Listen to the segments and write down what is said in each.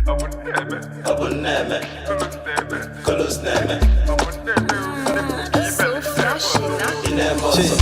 Ọ bụ nne-eme. Kolos na-eme. So flashy, not Ị na-eme ọzọ.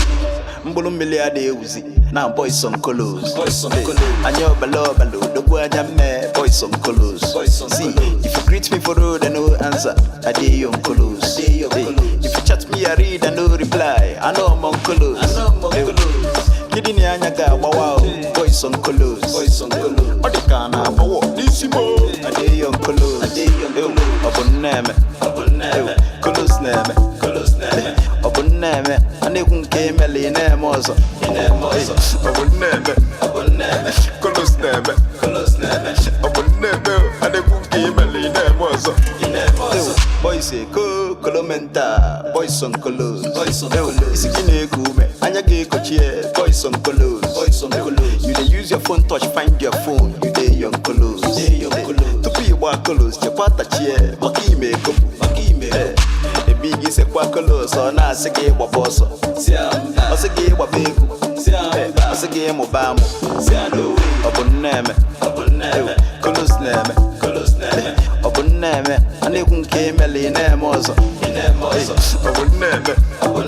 Mkpụrụ mmiri a na-ewuzi na boys on colos. Boys on colos. Anya ọbala ọbala odogwu anya mme boys on colos. Boys on See, colos. if you greet me for road and no answer, I dey on colos. I dey on Hey, colos. if you chat me, I read and no reply, I know I'm on colos. I know I'm on Hey, colos. Kidney anya ga-agbawa o, boys on colos. Boys on colos. Ọ dị ka a na-agbawo n'isi m o. I dey on colos. I dey on colos. Ọ bụ nne-eme. Ọ bụ nne-eme. Colos na-eme. Kolos na-eme. Ọ bụ nne-eme. A na-ekwu nke emela, ị na-eme ọzọ. Ị na-eme ọzọ. Ọ bụ nne-eme. Ọ bụ nne-eme. Kolos na-eme. Kolos na-eme. Ọ bụ nne-eme. A na-ekwu nke imele, ị na-eme ọzọ. Ị na-eme ọzọ. Boys eko kolomenta, boys on kolos. Boys on colos. Isi gị na-eku ume, anya ga-ekochie, boys on kolos. Boys on colos. You dey use your phone touch find your phone, you dey on kolos. Dey on colos. Tupu ịgba kolos, chekwa tachie maka ime ekopụ. Maka ime ekopụ. Ebi gị sekwa kolos, ọ na-asị gị gbaba ọsọ. Si mba. Ọ sị gị gbaba egwu. Si mba. Ọ sị gị mụba amụ. Si no way. Ọ bụ nne-eme. Ọ bụ nne-eme. Kolos na-eme. Kolos na-eme. Ọ bụ nne-eme. A na-ekwu nke emela, ị na-eme ọzọ. Ị na-eme ọzọ. Ọ bụ nne-eme. Ọ bụ